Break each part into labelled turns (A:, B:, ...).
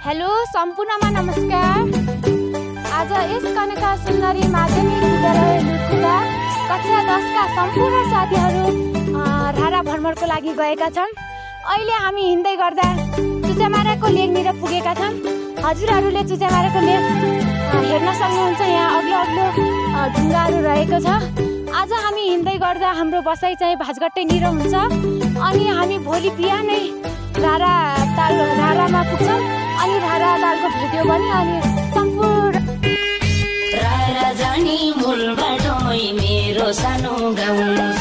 A: Hello सम्पूर्णमा नमस्कार। आज यस कनका सुन्दरी माध्यमिक विद्यालय लुटकुटा कक्षा 10 का सम्पूर्ण साथीहरू रारा भ्रमणको लागि गएका छन्। अहिले हामी हिँड्दै गर्दा चुचामाराको लेकनिर पुगेका छन्। हजुरहरूले चुचामाराको लेक हेर्न सक्नुहुन्छ। यहाँ अग्लो अग्लो ढुङ्गाहरू रहेको छ। आज हामी हिँड्दै गर्दा हाम्रो बसाइ चाहिँ भाजगट्टैनिर हुन्छ अनि हामी भोलि बिहानै रारामा पुग्छौँ अनि रारा तालको भिडियो पनि अनि सम्पूर्ण
B: रारा जानी मूल बाटोमै मेरो सानो गाउँ छ।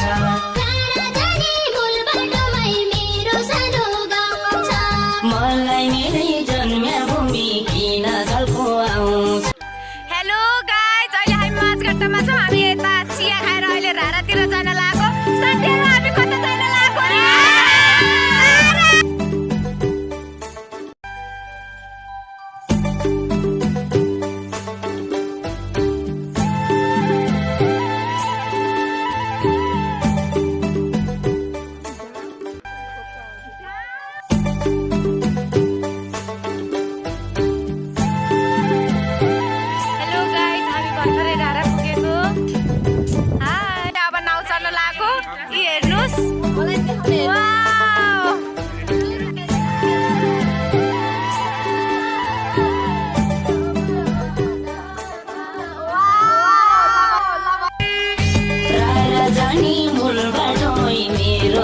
B: मलाई मेरै जन्म्या भूमि किन झल्को आउँछ।
A: हेलो गाइज, अहिले हामी माझघट्टामा छौँ। हामी यता चिया खाएर अहिले रारातिर जान लागेको। साथीहरू हामी कता जान लागेको नि?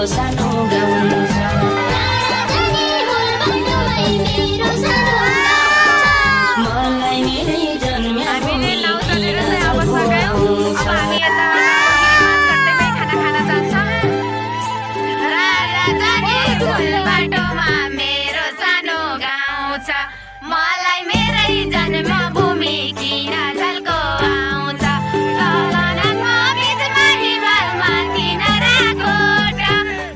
B: सानो गाउँ छ। मलाई मेरै जन्म्या भूमि किन झल्को आउँछ।
A: मलाई मेरै जन्मभूमि किन झल्को आउँछ। तलनाङमा बिचमा हिमालमा तिनराको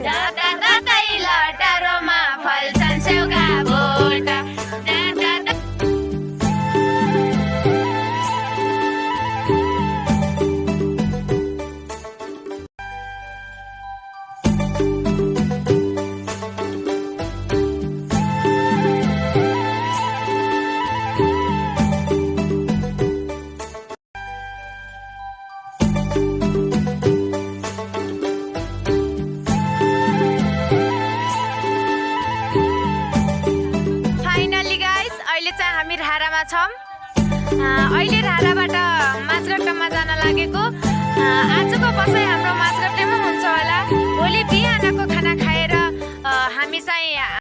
A: जताततै लटारोमा फल्छन् स्याउका बोट। हामी रारामा छौँ। अहिले राराबाट माझघट्टामा जान लागेको। आजको बसाइ हाम्रो माझघट्टैमा हुन्छ होला। भोलि बिहानको खाना खाएर हामी चाहिँ